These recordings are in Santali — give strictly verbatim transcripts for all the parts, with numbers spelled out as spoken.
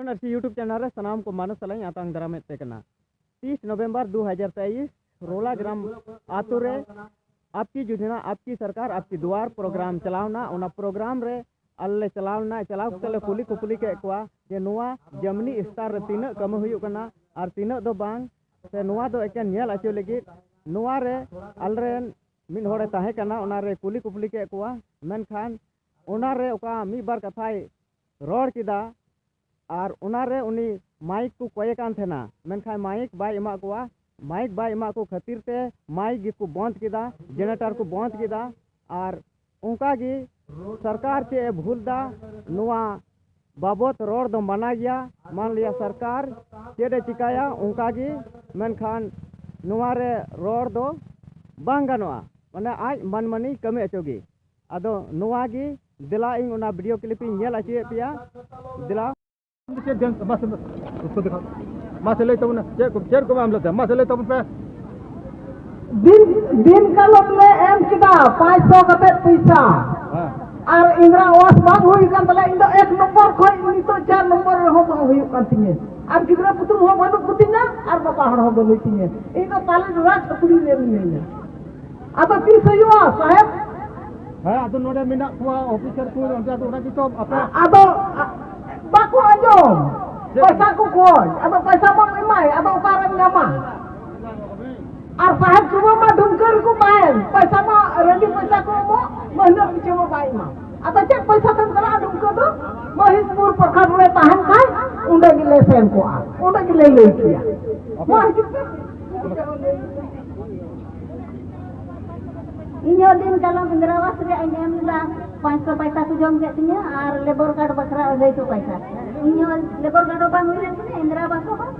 ᱱᱟᱨᱥᱤ YouTube ᱪᱮᱱᱮᱞ ᱨᱮ ᱥᱟᱱᱟᱢ ᱠᱚ ᱢᱟᱱᱚᱥ ᱥᱟᱞᱟᱜ ᱤᱧ ᱟᱛᱟᱝ ᱫᱟᱨᱟᱢᱮᱫ ᱯᱮ ᱠᱟᱱᱟ᱾ ᱛᱤᱥ ᱱᱚᱵᱷᱮᱢᱵᱚᱨ ᱫᱩ ᱦᱟᱡᱟᱨ ᱛᱮᱭᱤᱥ, ᱨᱳᱞᱟ ᱜᱨᱟᱢ ᱟᱛᱳ ᱨᱮ ᱟᱯᱠᱤ ᱡᱳᱡᱚᱱᱟ ᱟᱯᱠᱤ ᱥᱚᱨᱠᱟᱨ ᱟᱯᱠᱤ ᱫᱩᱣᱟᱨ ᱯᱨᱳᱜᱨᱟᱢ ᱪᱟᱞᱟᱣᱱᱟ᱾ ᱚᱱᱟ ᱯᱨᱳᱜᱨᱟᱢ ᱨᱮ ᱟᱞᱮ ᱞᱮ ᱪᱟᱞᱟᱣ ᱞᱮᱱᱟ᱾ ᱪᱟᱞᱟᱣ ᱠᱟᱛᱮ ᱞᱮ ᱠᱩᱞᱤ ᱠᱩᱯᱞᱤ ᱠᱮᱫ ᱠᱚᱣᱟ ᱡᱮ ᱱᱚᱣᱟ ᱡᱟᱹᱢᱱᱤ ᱥᱛᱚᱨ ᱨᱮ ᱛᱤᱱᱟᱹᱜ ᱠᱟᱹᱢᱤ ᱦᱩᱭᱩᱜ ᱠᱟᱱᱟ ᱟᱨ ᱛᱤᱱᱟᱹᱜ ᱫᱚ ᱵᱟᱝ, ᱥᱮ ᱱᱚᱣᱟ ᱫᱚ ᱮᱠᱮᱱ ᱧᱮᱞ ᱦᱚᱪᱚ ᱞᱟᱹᱜᱤᱫ᱾ ᱱᱚᱣᱟ ᱨᱮ ᱟᱞᱮᱨᱮᱱ ᱢᱤᱫ ᱦᱚᱲᱮ ᱛᱟᱦᱮᱸ ᱠᱟᱱᱟ, ᱚᱱᱟᱨᱮ ᱠᱩᱞᱤ ᱠᱩᱯᱞᱤ ᱠᱮᱫ ᱠᱚᱣᱟ᱾ ᱢᱮᱱᱠᱷᱟᱱ ᱚᱱᱟᱨᱮ ᱚᱠᱟ ᱢᱤᱫ ᱵᱟᱨ ᱠᱟᱛᱷᱟᱭ ᱨᱚᱲ ᱠᱮᱫᱟ, ᱟᱨ ᱚᱱᱟᱨᱮ ᱩᱱᱤ ᱢᱟᱭᱤᱠ ᱠᱚ ᱠᱚᱭᱮ ᱠᱟᱱ ᱛᱟᱦᱮᱱᱟ, ᱢᱮᱱᱠᱷᱟᱱ ᱢᱟᱭᱤᱠ ᱵᱟᱭ ᱮᱢᱟᱜ ᱠᱚᱣᱟ᱾ ᱢᱟᱭᱤᱠ ᱵᱟᱭ ᱮᱢᱟᱜ ᱠᱚ ᱠᱷᱟᱹᱛᱤᱨ ᱛᱮ ᱢᱟᱭᱤᱠ ᱜᱮᱠᱚ ᱵᱚᱱᱫ ᱠᱮᱫᱟ, ᱡᱮᱱᱟᱨᱮᱴᱟᱨ ᱠᱚ ᱵᱚᱱᱫ ᱠᱮᱫᱟ᱾ ᱟᱨ ᱚᱱᱠᱟ ᱜᱮ ᱥᱚᱨᱠᱟᱨ ᱪᱮᱫ ᱮ ᱵᱷᱩᱞ ᱫᱟ, ᱱᱚᱣᱟ ᱵᱟᱵᱚᱫ ᱨᱚᱲ ᱫᱚ ᱢᱟᱱᱟ ᱜᱮᱭᱟ᱾ ᱢᱟᱱᱞᱤᱭᱟ ᱥᱚᱨᱠᱟᱨ ᱪᱮᱫ ᱮ ᱪᱤᱠᱟᱹᱭᱟ ᱚᱱᱠᱟ ᱜᱮ, ᱢᱮᱱᱠᱷᱟᱱ ᱱᱚᱣᱟ ᱨᱮ ᱨᱚᱲ ᱫᱚ ᱵᱟᱝ ᱜᱟᱱᱚᱜᱼᱟ, ᱢᱟᱱᱮ ᱟᱡ ᱢᱟᱱᱢᱟᱹᱱᱤ ᱠᱟᱹᱢᱤ ᱦᱚᱪᱚ ᱜᱮ᱾ ᱟᱫᱚ ᱱᱚᱣᱟ ᱜᱮ ᱫᱮᱞᱟ ᱤᱧ ᱚᱱᱟ ᱵᱷᱤᱰᱤᱭᱳ ᱠᱞᱤᱯ ᱤᱧ ᱧᱮᱞ ᱦᱚᱪᱚᱭᱮᱫ ᱯᱮᱭᱟ᱾ ᱫᱮᱞᱟ᱾ ᱪᱮᱫ ᱵᱮᱝᱠ? ᱢᱟᱥᱮ, ᱩᱥᱠᱩ ᱫᱮᱠᱷᱟᱣ᱾ ᱢᱟᱥᱮ ᱞᱟᱹᱭ ᱛᱟᱵᱚᱱᱟ, ᱪᱮᱫ ᱠᱚ, ᱪᱮᱫ ᱠᱚ ᱵᱟᱢ ᱞᱟᱹᱭ ᱛᱟᱵᱚᱱᱟ? ᱢᱟᱥᱮ ᱞᱟᱹᱭ ᱛᱟᱵᱚᱱ ᱯᱮ᱾ ᱫᱤᱱ, ᱫᱤᱱ ᱠᱟᱞᱚᱢ ᱞᱮ ᱮᱢ ᱠᱮᱫᱟ ᱯᱟᱸᱪᱥᱚ ᱠᱟᱛᱮ ᱯᱚᱭᱥᱟ᱾ ᱦᱮᱸ᱾ ᱟᱨ ᱤᱱᱫᱨᱟ ᱟᱵᱟᱥ ᱵᱟᱝ ᱦᱩᱭ ᱠᱟᱱ ᱛᱟᱞᱮᱭᱟ᱾ ᱤᱧ ᱫᱚ ᱮᱠ ᱱᱚᱢᱵᱚᱨ ᱠᱷᱚᱱ ᱱᱤᱛᱚᱜ ᱪᱟᱨ ᱱᱚᱢᱵᱚᱨ ᱨᱮᱦᱚᱸ ᱵᱟᱝ ᱦᱩᱭᱩᱜ ᱠᱟᱱ ᱛᱤᱧᱟᱹ᱾ ᱟᱨ ᱜᱤᱫᱽᱨᱟᱹ ᱯᱩᱛᱩᱞ ᱦᱚᱸ ᱵᱟᱹᱱᱩᱜ ᱠᱚᱛᱤᱧᱟ ᱟᱨ ᱵᱟᱵᱟ ᱦᱚᱲ ᱦᱚᱸ ᱵᱟᱹᱱᱩᱜ ᱛᱤᱧᱟᱹ᱾ ᱤᱧ ᱫᱚ ᱛᱟᱞᱮ ᱰᱚᱰᱟ ᱪᱷᱟᱹᱯᱲᱤ ᱨᱮ ᱢᱤᱱᱟᱹᱧᱟ᱾ ᱟᱫᱚ ᱛᱤᱥ ᱦᱩᱭᱩᱜᱼᱟ, ᱥᱟᱦᱮᱵᱽ? ᱦᱮᱸ, ᱟᱫᱚ ᱱᱚᱰᱮ ᱢᱮᱱᱟᱜ ᱠᱚᱣᱟ ᱚᱯᱷᱤᱥᱟᱨ ᱠᱚ, ᱚᱸᱰᱮ ᱟᱫᱚ ᱚᱱᱟ ᱜᱮᱛᱚ ᱟᱯᱮ ᱟᱫᱚ, ᱟ, ᱵᱟᱠᱚ ᱟᱸᱡᱚᱢ᱾ ᱪᱮᱫ? ᱯᱚᱭᱥᱟ ᱠᱚ ᱠᱷᱚᱡ, ᱟᱫᱚ ᱯᱚᱭᱥᱟ ᱵᱟᱢ ᱮᱢᱟᱭ, ᱟᱫᱚ ᱚᱠᱟᱨᱮᱢ ᱧᱟᱢᱟ? ᱟᱨ ᱥᱟᱦᱮᱵᱽ ᱠᱚᱢᱟ ᱢᱟ ᱰᱩᱢᱠᱟᱹ ᱨᱮᱠᱚ ᱛᱟᱦᱮᱱ, ᱯᱚᱭᱥᱟ ᱢᱟ ᱨᱮᱰᱤ ᱯᱚᱭᱥᱟ ᱠᱚ ᱮᱢᱚᱜ, ᱢᱟᱹᱦᱱᱟᱹ ᱯᱤᱪᱷᱟᱹ ᱢᱟ ᱵᱟᱭ ᱮᱢᱟ᱾ ᱟᱫᱚ ᱪᱮᱫ ᱯᱚᱭᱥᱟ ᱛᱮᱢ ᱪᱟᱞᱟᱜᱼᱟ ᱰᱩᱢᱠᱟᱹ ᱫᱚ? ᱢᱚᱦᱤᱥᱯᱩᱨ ᱯᱨᱚᱠᱷᱚᱸᱰ ᱨᱮ ᱛᱟᱦᱮᱱ ᱠᱷᱟᱡ, ᱚᱸᱰᱮ ᱜᱮᱞᱮ ᱥᱮᱱ ᱠᱚᱜᱼᱟ, ᱚᱸᱰᱮ ᱜᱮᱞᱮ ᱞᱟᱹᱭ ᱠᱮᱭᱟ᱾ ᱢᱟ ᱦᱤᱡᱩᱜ ᱯᱮ᱾ ᱤᱧ ᱦᱚᱸ ᱫᱤᱱ ᱠᱟᱞᱚᱢ ᱤᱱᱫᱨᱟ ᱟᱵᱟᱥ ᱨᱮᱭᱟᱜ ᱤᱧ ᱮᱢ ᱞᱮᱫᱟ, ᱯᱟᱸᱪᱥᱚ ᱯᱚᱭᱥᱟ ᱠᱚ ᱡᱚᱢ ᱠᱮᱫ ᱛᱤᱧᱟᱹ ᱟᱨ ᱞᱮᱵᱚᱨ ᱠᱟᱨᱰ ᱵᱟᱠᱷᱨᱟ ᱟᱹᱲᱟᱹᱭᱥᱚ ᱯᱚᱭᱥᱟ᱾ ᱤᱧ ᱦᱚᱸ ᱞᱮᱵᱚᱨ ᱠᱟᱨᱰ ᱦᱚᱸ ᱵᱟᱝ ᱦᱩᱭ ᱞᱮᱱ ᱛᱤᱧᱟᱹ, ᱤᱱᱫᱨᱟ ᱟᱵᱟᱥ ᱦᱚᱸ ᱵᱟᱝ᱾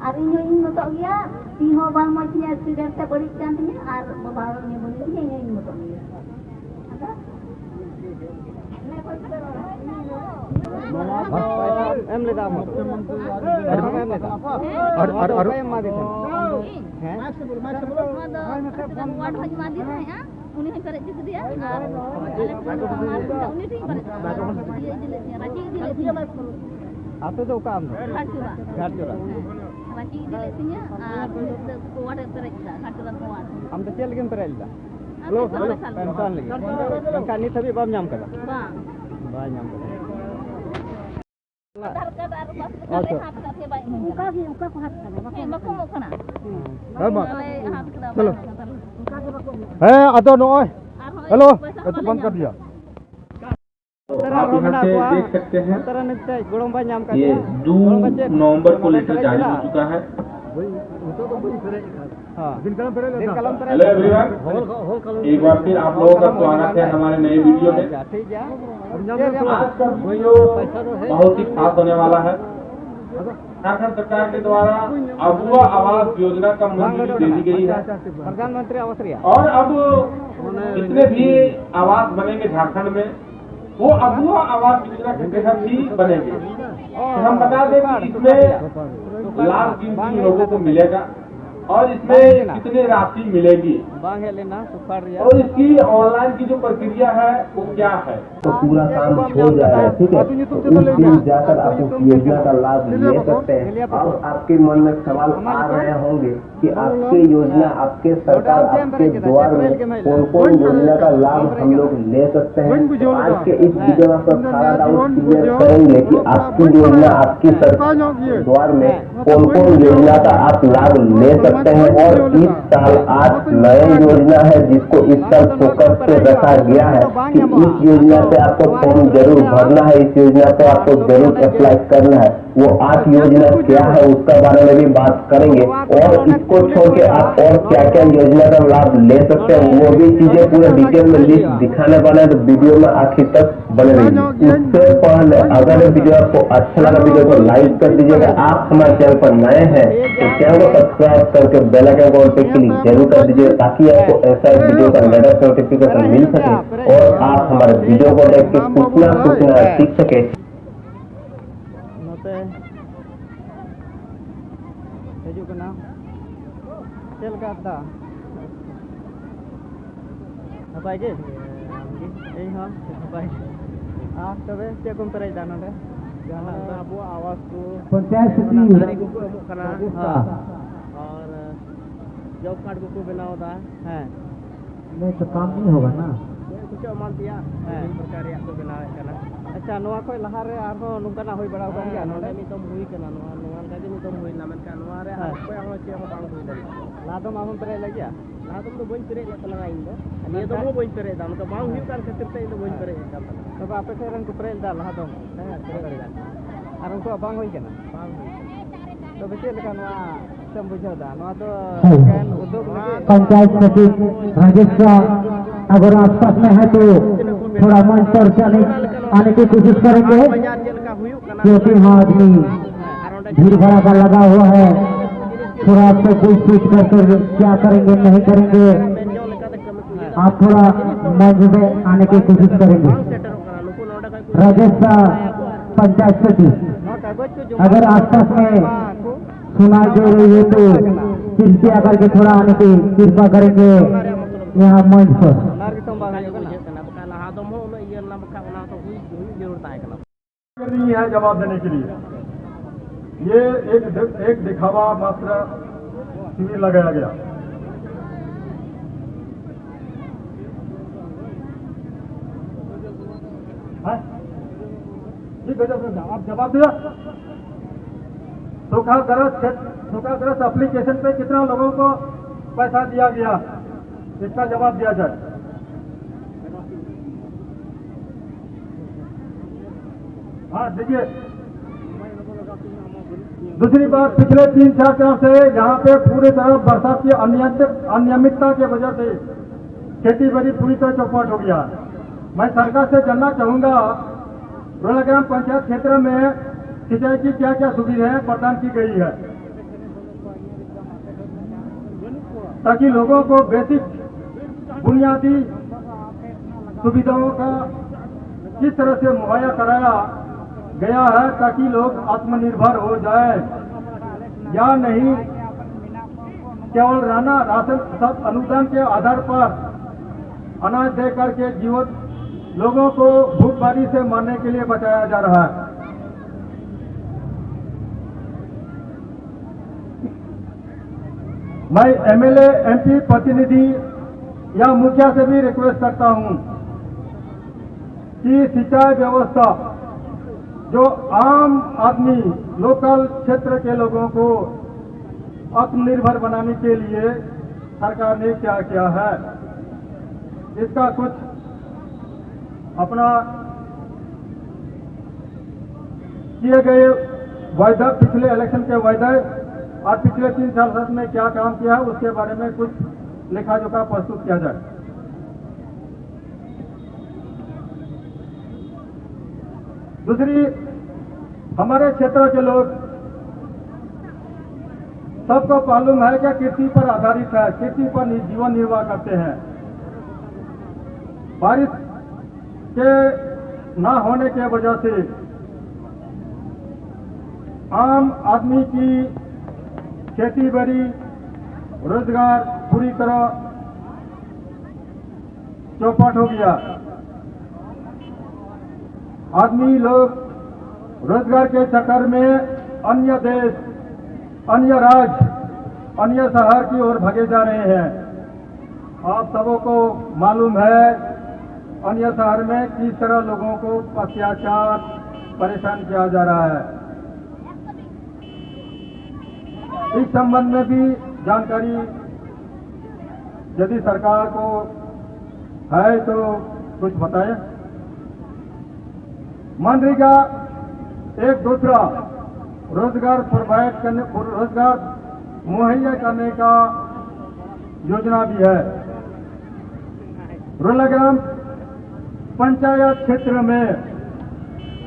ᱟᱨ ᱤᱧ ᱦᱚᱸ ᱤᱧ ᱢᱚᱛᱚᱜ ᱜᱮᱭᱟ, ᱛᱤ ᱦᱚᱸ ᱵᱟᱝ ᱢᱚᱡᱽ ᱛᱤᱧᱟᱹ, ᱮᱠᱥᱤᱰᱮᱱᱴ ᱛᱮ ᱵᱟᱹᱲᱤᱡ ᱠᱟᱱ ᱛᱤᱧᱟᱹ ᱟᱨ ᱵᱟᱵᱟ ᱦᱚᱲ ᱩᱱᱤ ᱵᱟᱹᱱᱩᱜ ᱛᱤᱧᱟᱹ, ᱤᱧ ᱦᱚᱸ ᱤᱧ ᱢᱚᱛᱚᱜ ᱜᱮᱭᱟ᱾ ᱟᱫᱚ ᱮᱢ ᱞᱮᱫᱟ ᱟᱢ ᱦᱚᱸ? ᱟᱨ, ᱟᱨ, ᱟᱨ, ᱚᱠᱚᱭ ᱮᱢᱟᱫᱮ ᱛᱟᱦᱮᱱᱟ? ᱦᱮᱸ? ᱱᱚᱣᱟ ᱫᱚ ᱣᱟᱨᱰ ᱦᱚᱸᱧ ᱮᱢᱟᱫᱮ ᱛᱟᱦᱮᱸᱜᱼᱟ, ᱩᱱᱤ ᱦᱚᱸᱧ ᱯᱮᱨᱮᱡ ᱦᱚᱪᱚ ᱠᱮᱫᱮᱭᱟ, ᱟᱨ ᱟᱞᱮ ᱴᱷᱮᱱ ᱫᱚ ᱵᱟᱝ, ᱩᱱᱤ ᱴᱷᱮᱱ ᱤᱧ ᱯᱮᱨᱮᱡ ᱦᱚᱪᱚ ᱠᱮᱫᱮᱭᱟ, ᱤᱭᱟᱹ ᱤᱫᱤ ᱞᱮᱫ ᱛᱤᱧᱟ, ᱨᱟᱸᱪᱤ ᱤᱫᱤ ᱞᱮᱫ ᱛᱤᱧᱟ᱾ ᱟᱯᱮ ᱫᱚ ᱚᱠᱟ ᱟᱢ ᱫᱚ? ᱜᱷᱟᱴᱪᱚᱨᱟ᱾ ᱜᱷᱟᱴᱪᱚᱨᱟ᱾ ᱦᱮᱸ, ᱨᱟᱸᱪᱤ ᱤᱫᱤ ᱞᱮᱫ ᱛᱤᱧᱟᱹ ᱟᱨ ᱱᱤᱛᱚᱜ ᱠᱚ ᱚᱣᱟᱨᱰ ᱨᱮ ᱯᱮᱨᱮᱡ ᱠᱮᱫᱟ, ᱜᱷᱟᱴᱪᱚᱨᱟ ᱨᱮ ᱚᱣᱟᱨᱰ᱾ ᱟᱢ ᱫᱚ ᱪᱮᱫ ᱞᱟᱹᱜᱤᱫ ᱮᱢ ᱯᱮᱨᱮᱡ ᱞᱮᱫᱟ? ᱟᱨ ᱯᱮᱱᱥᱚᱱ ᱞᱮᱠᱟ᱾ ᱯᱮᱱᱥᱚᱱ ᱞᱟᱹᱜᱤᱫ᱾ ᱢᱮᱱᱠᱷᱟᱱ ᱱᱤᱛ ᱦᱟᱹᱵᱤᱡ ᱵᱟᱢ ᱧᱟᱢ ᱠᱟᱫᱟ? ᱵᱟᱝ᱾ ᱵᱟᱭ ᱧᱟᱢ ᱠᱟᱫᱟ᱾ ᱟᱫᱷᱟᱨ ᱠᱟᱨᱰ ᱟᱨ ᱯᱟᱥᱯᱳᱨᱴ ᱟᱪᱪᱷᱟ᱾ ᱦᱟᱛ ᱠᱟᱛᱮ ᱵᱟᱭ ᱮᱢ ᱠᱟᱱᱟ᱾ ᱚᱱᱠᱟ ᱜᱮ, ᱚᱱᱠᱟ ᱠᱚ ᱦᱟᱛ ᱠᱟᱱᱟ, ᱵᱟᱠᱚ ᱦᱮᱸ, ᱮᱢᱚᱜ ᱵᱟᱠᱚ ᱠᱟᱱᱟ᱾ ᱮᱢᱚᱜ ᱠᱟᱱᱟ᱾ ᱦᱮᱸ, ᱢᱟ᱾ ᱟᱞᱮ ᱦᱟᱛ ᱠᱟᱱᱟ, ᱪᱚᱞᱚ᱾ ᱵᱟᱭ ᱮᱢ ᱠᱟᱱᱟ᱾ ᱦᱮᱸ, ᱟᱫᱚ ᱱᱚᱜᱼᱚᱭ, ᱟᱨᱦᱚᱸ ᱦᱮᱞᱳ, ᱯᱚᱭᱥᱟ ᱦᱚᱸ ᱮᱛᱚ ᱵᱟᱞᱮ ᱵᱚᱱᱫ ᱧᱟᱢ ᱠᱟᱨ ᱫᱤᱭᱟ᱾ ᱠᱟᱫᱟ᱾ ᱱᱚᱛᱮ ᱨᱮ ᱟᱨᱦᱚᱸ ᱢᱮᱱᱟᱜ ᱠᱚᱣᱟ᱾ ᱱᱚᱛᱮ ᱨᱮ ᱱᱤᱛ ᱛᱮ ᱜᱚᱲᱚᱢ ᱵᱟᱭ ᱧᱟᱢ ᱠᱟᱫᱮᱭᱟ᱾ ᱜᱚᱲᱚᱢ ᱵᱟ ᱪᱮᱫ? ᱱᱚᱢᱵᱚᱨ ᱠᱚ ᱞᱮᱴᱟᱨ ᱡᱟᱨᱤ ᱦᱚ ᱪᱩᱠᱟ ᱦᱟᱭ᱾ ᱵᱟᱹᱧ, ᱱᱤᱛᱚᱜ ᱫᱚ ᱵᱟᱹᱧ ᱯᱮᱨᱮᱡ ᱟᱠᱟᱫᱟ᱾ ᱦᱮᱸ᱾ ᱫᱤᱱ ᱠᱟᱞᱚᱢ ᱯᱮᱨᱮᱡ ᱞᱮᱫᱟ᱾ ᱫᱤᱱ ᱠᱟᱞᱚᱢ ᱯᱮᱨᱮᱡ ᱞᱮᱫᱟ᱾ ᱦᱚᱞ, ᱦᱚᱞ ᱠᱟᱞᱚᱢ ᱮᱠ ᱵᱟᱨ ᱯᱷᱤᱨ ᱟᱯ ᱞᱳᱜᱳ ᱠᱟ ᱥᱣᱟᱜᱚᱛ ᱦᱟᱭ ᱦᱟᱢᱟᱨᱮ ᱱᱮᱭ ᱵᱷᱤᱰᱤᱭᱳ ᱢᱮ᱾ ᱟᱪᱪᱷᱟ, ᱴᱷᱤᱠ ᱜᱮᱭᱟ᱾ ᱟᱡ ᱠᱟ ᱵᱷᱤᱰᱤᱭᱳ ᱵᱚᱦᱩᱛ ᱦᱤ ᱠᱷᱟᱥ ᱦᱳᱱᱮ ᱣᱟᱞᱟ ᱦᱟᱭ᱾ ᱡᱷᱟᱲᱠᱷᱚᱸᱰ ᱥᱚᱨᱠᱟᱨ ᱠᱮ ᱫᱣᱟᱨᱟ ᱟᱵᱩᱣᱟ ᱟᱣᱟᱥ ᱭᱳᱡᱱᱟ ᱠᱟ ᱢᱚᱧᱡᱩᱨᱤ ᱫᱮ ᱫᱤ ᱜᱟᱭᱤ ᱦᱟᱭ᱾ ᱯᱨᱚᱫᱷᱟᱱ ᱢᱚᱱᱛᱨᱤ ᱟᱣᱟᱥ ᱨᱮᱭᱟᱜ᱾ ᱚᱨ ᱟᱵ ᱡᱤᱛᱱᱮ ᱵᱷᱤ ᱟᱣᱟᱥ ᱵᱟᱱᱮᱝᱜᱮ ᱡᱷᱟᱲᱠᱷᱚᱸᱰ ᱢᱮ, ᱣᱳ ᱟᱵᱩᱣᱟ ᱟᱣᱟᱥ ᱭᱳᱡᱱᱟ ᱠᱮ ᱛᱮᱦᱮᱛ ᱦᱤ ᱵᱟᱱᱮᱝᱜᱮ᱾ ᱦᱚᱢ ᱵᱟᱛᱟ ᱫᱮ ᱠᱤ ᱤᱥᱢᱮ ᱞᱟᱵᱷ ᱠᱤᱱ ᱠᱤᱱ ᱞᱳᱜᱳ ᱠᱳ ᱢᱤᱞᱮᱜᱟ ᱚᱨ ᱤᱥᱢᱮ ᱠᱤᱛᱱᱤ ᱨᱟᱥᱤ ᱢᱤᱞᱮᱜᱤ᱾ ᱵᱟᱝ ᱦᱮᱡ ᱞᱮᱱᱟ ᱥᱩᱯᱟᱨ ᱨᱮᱭᱟᱜ᱾ ᱚᱨ ᱤᱥᱠᱤ ᱚᱱᱞᱟᱭᱤᱱ ᱠᱤ ᱡᱳ ᱯᱨᱚᱠᱨᱤᱭᱟ ᱦᱟᱭ ᱣᱳ ᱠᱭᱟ ᱦᱟᱭ? ᱛᱚ ᱯᱩᱨᱟ ᱠᱟᱢ ᱦᱳ ᱡᱟᱭᱮᱜᱟ, ᱴᱷᱤᱠ ᱦᱟᱭ? ᱛᱚ ᱩᱥ ᱫᱤᱱ ᱡᱟᱠᱟᱨ ᱟᱯ ᱤᱥ ᱭᱳᱡᱱᱟ ᱠᱟ ᱞᱟᱵᱷ ᱞᱮ ᱥᱟᱠᱛᱮ ᱦᱟᱭ᱾ ᱟᱵ ᱟᱯᱠᱮ ᱢᱚᱱ ᱢᱮ ᱥᱟᱣᱟᱞ ᱟ ᱨᱟᱦᱮ ᱦᱳᱝᱜᱮ ᱠᱤ ᱟᱯᱠᱮ ᱭᱳᱡᱱᱟ, ᱟᱯᱠᱮ ᱥᱚᱨᱠᱟᱨ, ᱟᱯᱠᱮ ᱫᱣᱟᱨ ᱢᱮ ᱠᱳᱱ ᱠᱳᱱ ᱭᱳᱡᱱᱟ ᱠᱟ ᱞᱟᱵᱷ ᱦᱟᱢ ᱞᱳᱜ ᱞᱮ ᱥᱟᱠᱛᱮ ᱦᱟᱭ? ᱛᱚ ᱟᱡ ᱠᱮ ᱤᱥ ᱵᱷᱤᱰᱤᱭᱳ ᱢᱮ ᱟᱯᱠᱟ ᱥᱟᱨᱟ ᱰᱟᱣᱩᱴ ᱠᱞᱤᱭᱟᱨ ᱠᱟᱨᱮᱝᱜᱮ ᱠᱤ ᱟᱯᱠᱤ ᱭᱳᱡᱱᱟ, ᱟᱯᱠᱤ ᱥᱚᱨᱠᱟᱨ ᱫᱣᱟᱨ ᱢᱮ कोन-कोन योजना का आप लाभ ले सकते हैं और इस साल आठ नए योजना है जिसको इस साल फोकस पे रखा गया है कि इस योजना पे आपको फॉर्म जरूर भरना है, इस योजना को आपको जरूर अप्लाई करना है। वो आठ योजना क्या है उसका बारे में भी बात करेंगे और इसको छोड़ के आप और क्या क्या योजना का लाभ ले सकते हैं वो भी चीजें पूरे डिटेल में लिस्ट दिखाने वाले हैं। तो वीडियो में आखिर तक बने रहिए। उससे पहले अगर वीडियो आपको अच्छा लगा वीडियो को लाइक कर दीजिएगा। आप हमारे चैनल पर नए हैं तो चैनल को सब्सक्राइब करके बेल आइकन को ऑल पे क्लिक जरूर कर दीजिए ताकि आपको ऐसा वीडियो का लेटेस्ट नोटिफिकेशन मिल सके और आप हमारे वीडियो को देख के कुछ ना कुछ नया सीख सके। ᱱᱚᱛᱮ ᱦᱤᱡᱩᱜ ᱠᱟᱱᱟ᱾ ᱪᱮᱫ ᱞᱮᱠᱟ ᱫᱟ? ᱱᱟᱯᱟᱭ ᱜᱮ? ᱤᱧ ᱦᱚᱸ ᱱᱟᱯᱟᱭ ᱜᱮ᱾ ᱟᱨ ᱛᱚᱵᱮ ᱪᱮᱫ ᱠᱚᱢ ᱯᱮᱨᱮᱡ ᱫᱟ ᱱᱚᱰᱮ? ᱡᱟᱦᱟᱱᱟᱜ ᱫᱚ ᱟᱵᱚᱣᱟᱜ ᱟᱣᱟᱡᱽ ᱠᱚ, ᱯᱚᱧᱪᱟᱭᱮᱛ ᱥᱚᱢᱤᱛᱤ ᱫᱟᱨᱮ ᱠᱚᱠᱚ ᱮᱢᱚᱜ ᱠᱟᱱᱟ᱾ ᱦᱮᱸ᱾ ᱟᱨ ᱡᱚᱵ ᱠᱟᱨᱰ ᱠᱚᱠᱚ ᱵᱮᱱᱟᱣ ᱮᱫᱟ᱾ ᱦᱮᱸ᱾ ᱱᱤᱭᱟᱹ ᱛᱚ ᱠᱟᱢ ᱱᱤᱭᱮ ᱦᱳᱜᱟ ᱱᱟ᱾ ᱱᱤᱭᱟᱹ ᱠᱚ ᱪᱮᱫ ᱮᱢᱟᱱ ᱛᱮᱭᱟᱜ ᱦᱮᱸ᱾ ᱵᱤᱵᱷᱤᱱᱱᱚ ᱯᱨᱚᱠᱟᱨ ᱨᱮᱭᱟᱜ ᱠᱚ ᱵᱮᱱᱟᱣᱮᱫ ᱠᱟᱱᱟ᱾ ᱟᱪᱪᱷᱟ, ᱱᱚᱣᱟ ᱠᱷᱚᱱ ᱞᱟᱦᱟ ᱨᱮ ᱟᱨᱦᱚᱸ ᱱᱚᱝᱠᱟᱱᱟᱜ ᱦᱩᱭ ᱵᱟᱲᱟ ᱟᱠᱟᱱ ᱦᱮᱸ, ᱜᱮᱭᱟ ᱱᱚᱰᱮ? ᱱᱚᱰᱮ ᱢᱤᱫ ᱫᱚᱢ ᱦᱩᱭ ᱠᱟᱱᱟ, ᱱᱚᱣᱟ, ᱱᱚᱣᱟ ᱞᱮᱠᱟ ᱜᱮ ᱢᱤᱫ ᱫᱚᱢ ᱦᱩᱭ ᱞᱮᱱᱟ, ᱢᱮᱱᱠᱷᱟᱱ ᱱᱚᱣᱟ ᱨᱮ ᱟᱨ ᱦᱮᱸ᱾ ᱚᱠᱚᱭᱟᱜ ᱦᱚᱸ ᱪᱮᱫ ᱦᱚᱸ ᱵᱟᱝ ᱦᱩᱭ ᱞᱮᱱᱟ᱾ ᱞᱟᱦᱟ ᱫᱚᱢ ᱟᱢᱮᱢ ᱯᱮᱨᱮᱡ ᱞᱮᱫ ᱜᱮᱭᱟ? ᱞᱟᱦᱟ ᱫᱚᱢ ᱫᱚ ᱵᱟᱹᱧ ᱯᱮᱨᱮᱡ ᱞᱮᱫ ᱛᱟᱞᱟᱝᱟ ᱤᱧ ᱫᱚ᱾ ᱱᱤᱭᱟᱹ ᱫᱚᱢ ᱦᱚᱸ ᱵᱟᱹᱧ ᱯᱮᱨᱮᱡ ᱮᱫᱟ, ᱱᱚᱝᱠᱟ ᱵᱟᱝ ᱦᱩᱭᱩᱜ ᱠᱟᱱ ᱠᱷᱟᱹᱛᱤᱨ ᱛᱮ ᱤᱧ ᱫᱚ ᱵᱟᱹᱧ ᱯᱮᱨᱮᱡ ᱮᱫ ᱠᱟᱱ ᱛᱟᱞᱟᱝᱟ᱾ ᱛᱚᱵᱮ ᱟᱯᱮ ᱴᱷᱮᱱ ᱨᱮᱱ ᱠᱚ ᱯᱮᱨᱮᱡ ᱞᱮᱫᱟ ᱞᱟᱦᱟ ᱫᱚᱢ? ᱦᱮᱸ, ᱯᱮᱨᱮᱡ ᱞᱮᱫᱟ᱾ ᱟᱨ ᱩᱱᱠᱩᱣᱟᱜ ᱵᱟᱝ ᱦᱩᱭ ᱠᱟᱱᱟ? ᱵᱟᱝ ᱦᱩᱭ ᱠᱟᱱᱟ᱾ ᱛᱚᱵᱮ ᱪᱮᱫ ᱞᱮᱠᱟ ᱱᱚᱣᱟ ᱪᱮᱫ ᱮᱢ ᱵᱩᱡᱷᱟᱹᱣ ᱮᱫᱟ? ᱱᱚᱣᱟ ᱫᱚ ᱦᱮᱸ᱾ ᱮᱠᱮᱱ ᱩᱫᱩᱜ ᱞᱟᱹᱜᱤᱫ? पंचायत सचिव राजेश का, अगर आसपास में है तो थोड़ा मंच पर से आने, आने की कोशिश करेंगे, क्योंकि वहाँ आदमी भीड़ भड़ाका लगा हुआ है। थोड़ा आपको पूछ पूछ कर, कर क्या करेंगे, नहीं करेंगे, आप थोड़ा मंच में आने की कोशिश करेंगे। राजेश का, पंचायत सचिव, अगर आसपास में सुनाई दे रही है तो कृपया करके थोड़ा आने की कृपा करेंगे यहाँ मंच पर। ᱚᱱᱟ ᱜᱮᱛᱚ ᱵᱟᱝ ᱦᱩᱭᱩᱜ ᱠᱟᱱᱟ᱾ ᱞᱟᱦᱟ ᱫᱚᱢ ᱦᱚᱸ ᱩᱱᱟᱹᱜ ᱤᱭᱟᱹ ᱞᱮᱱᱟ, ᱵᱟᱠᱷᱟᱱ ᱚᱱᱟ ᱫᱚ ᱦᱩᱭ, ᱦᱩᱭ ᱡᱟᱹᱨᱩᱲ ᱛᱟᱦᱮᱸ ᱠᱟᱱᱟ᱾ नहीं है जवाब देने के लिए। ये एक, एक दिखावा मात्र शिविर लगाया गया। हाँ? जी, गजब, गजब। आप जवाब दिया। सूखाग्रस्त क्षेत्र, सूखाग्रस्त एप्लीकेशन पे कितना लोगों को पैसा दिया गया, इसका जवाब दिया जाए। हाँ, देखिए, दूसरी बात, पिछले तीन चार साल से यहाँ पे पूरी तरह बरसात की अनियंत्रित, अनियमितता की वजह से खेती बाड़ी पूरी तरह चौपट हो गया। मैं सरकार से जानना चाहूँगा, रोला ग्राम पंचायत क्षेत्र में सिंचाई की क्या क्या सुविधाएं प्रदान की गई है, ताकि लोगों को बेसिक बुनियादी सुविधाओं का किस तरह से मुहैया कराया गया है, ताकि लोग आत्मनिर्भर हो जाए या नहीं, केवल राना राशन सब अनुदान के आधार पर अनाज दे करके जीवन लोगों को भूखमरी से मरने के लिए बचाया जा रहा है। मैं एमएलए, एमपी प्रतिनिधि या मुखिया से भी रिक्वेस्ट करता हूं कि सिंचाई व्यवस्था, जो आम आदमी, लोकल क्षेत्र के लोगों को आत्मनिर्भर बनाने के लिए सरकार ने क्या किया है, इसका कुछ अपना किए गए वायदा, पिछले इलेक्शन के वायदे और पिछले तीन साल में क्या काम किया है, उसके बारे में कुछ लेखा जोखा प्रस्तुत किया जाए। दूसरी, हमारे क्षेत्र के लोग, सबको मालूम है कि कृषि पर आधारित है, कृषि पर नि-, जीवन निर्वाह करते हैं। बारिश के ना होने के वजह से आम आदमी की खेती बाड़ी, रोजगार पूरी तरह चौपट हो गया। आदमी लोग रोजगार के चक्कर में अन्य देश, अन्य राज्य, अन्य शहर की ओर भागे जा रहे हैं। आप सबों को मालूम है, अन्य शहर में किस तरह लोगों को अत्याचार, परेशान किया जा रहा है। इस संबंध में भी जानकारी यदि सरकार को है तो कुछ बताएं। मनरेगा एक दूसरा रोजगार प्रोवाइड करने, रोजगार मुहैया करने का योजना भी है। रोलाग्राम पंचायत क्षेत्र में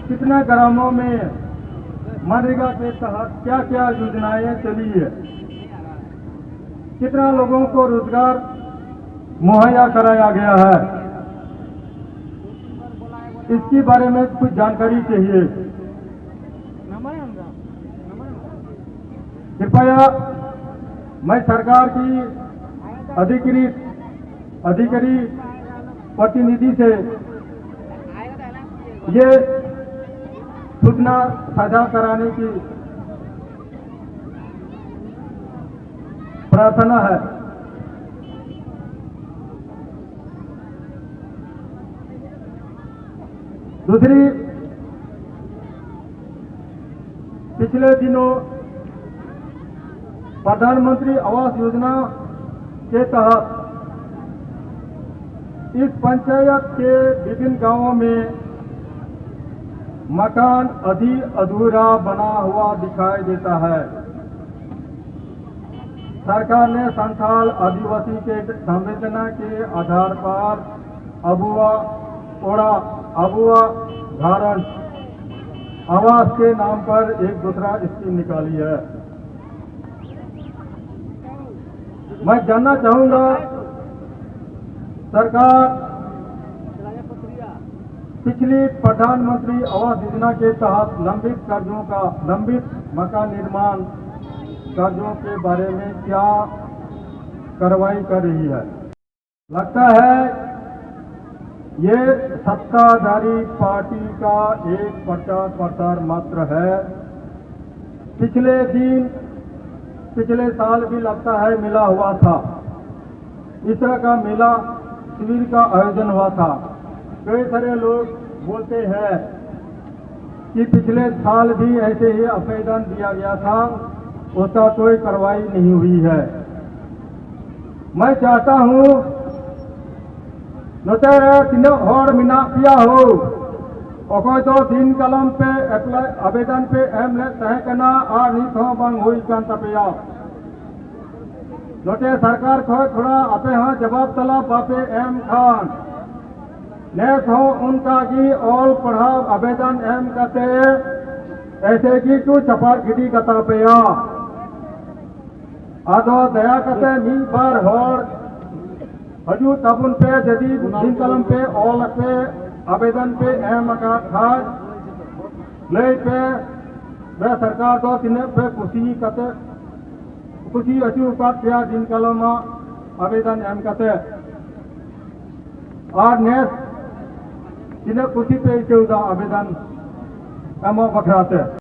कितने ग्रामों में मनरेगा के तहत क्या क्या योजनाएं चली है, कितना लोगों को रोजगार मुहैया कराया गया है, इसके बारे में कुछ जानकारी चाहिए। कृपया मैं सरकार की अधिकृत अधिकारी प्रतिनिधि से ये सूचना साझा कराने की प्रार्थना है। दूसरी, पिछले दिनों प्रधानमंत्री आवास योजना के तहत इस पंचायत के विभिन्न गांवों में मकान आधी अधूरा बना हुआ दिखाई देता है। सरकार ने संथाल आदिवासी के संवेदना के आधार पर अबुआ ओड़ा, अबुआ धारण आवास के नाम पर एक दूसरा स्कीम निकाली है। मैं जानना चाहूंगा, सरकार पिछली प्रधानमंत्री आवास योजना के तहत लंबित कर्जों का, लंबित मकान निर्माण कर्जों के बारे में क्या कार्रवाई कर रही है? लगता है ये सत्ताधारी पार्टी का एक प्रचार प्रसार मात्र है। पिछले दिन, पिछले साल भी लगता है मेला हुआ था, इस तरह का मेला शिविर का आयोजन हुआ था। कई सारे लोग बोलते हैं कि पिछले साल भी ऐसे ही आवेदन दिया गया था, उसका कोई कार्रवाई नहीं हुई है। मैं चाहता हूं, ᱱᱚᱛᱮ ᱨᱮ ᱛᱤᱱᱟᱹᱜ ᱦᱚᱲ ᱢᱮᱱᱟᱜ ᱯᱮᱭᱟ ᱦᱳ, ᱚᱠᱚᱭ ᱫᱚ ᱫᱤᱱ ᱠᱟᱞᱚᱢ ᱯᱮ ᱮᱯᱞᱟᱭ, ᱟᱵᱮᱫᱚᱱ ᱯᱮ ᱮᱢ ᱞᱮᱫ ᱛᱟᱦᱮᱸ ᱠᱟᱱᱟ ᱟᱨ ᱱᱤᱛ ᱦᱚᱸ ᱵᱟᱝ ᱦᱩᱭ ᱠᱟᱱ ᱛᱟᱯᱮᱭᱟ? ᱱᱚᱛᱮ ᱥᱚᱨᱠᱟᱨ ᱠᱷᱚᱱ ᱛᱷᱚᱲᱟ ᱟᱯᱮ ᱦᱚᱸ ᱡᱚᱵᱟᱵ ᱛᱟᱞᱟᱵ ᱵᱟᱯᱮ ᱮᱢ ᱠᱷᱟᱱ, ᱱᱮᱥ ᱦᱚᱸ ᱚᱱᱠᱟ ᱜᱮ ᱚᱞ ᱯᱟᱲᱦᱟᱣ ᱟᱵᱮᱫᱚᱱ ᱮᱢ ᱠᱟᱛᱮ ᱮᱥᱮ ᱜᱮ ᱠᱚ ᱪᱟᱯᱟᱫ ᱜᱤᱰᱤ ᱠᱟᱛᱟ ᱯᱮᱭᱟ᱾ ᱟᱫᱚ ᱫᱟᱭᱟ ᱠᱟᱛᱮ ᱢᱤᱫ ᱵᱟᱨ ᱦᱚᱲ ᱦᱤᱡᱩᱜ ᱛᱟᱵᱚᱱ ᱯᱮ, ᱡᱩᱫᱤ ᱫᱤᱱ ᱠᱟᱞᱚᱢ ᱯᱮ ᱚᱞ ᱟᱯᱮ, ᱟᱵᱮᱫᱚᱱ ᱯᱮ ᱮᱢ ᱟᱠᱟᱫ ᱠᱷᱟᱱ, ᱞᱟᱹᱭ ᱯᱮ, ᱵᱮ ᱥᱚᱨᱠᱟᱨ ᱫᱚ ᱛᱤᱱᱟᱹᱜ ᱯᱮ ᱠᱩᱥᱤ ᱠᱟᱛᱮ, ᱠᱩᱥᱤ ᱦᱚᱪᱚ ᱟᱠᱟᱫ ᱯᱮᱭᱟ ᱫᱤᱱ ᱠᱟᱞᱚᱢᱟᱜ ᱟᱵᱮᱫᱚᱱ ᱮᱢ ᱠᱟᱛᱮ᱾ ᱟᱨ ᱱᱮᱥ ᱛᱤᱱᱟᱹᱜ ᱠᱩᱥᱤ ᱯᱮ ᱟᱹᱭᱠᱟᱹᱣ ᱮᱫᱟ ᱟᱵᱮᱫᱚᱱ ᱮᱢᱚᱜ ᱵᱟᱠᱷᱨᱟ ᱛᱮ?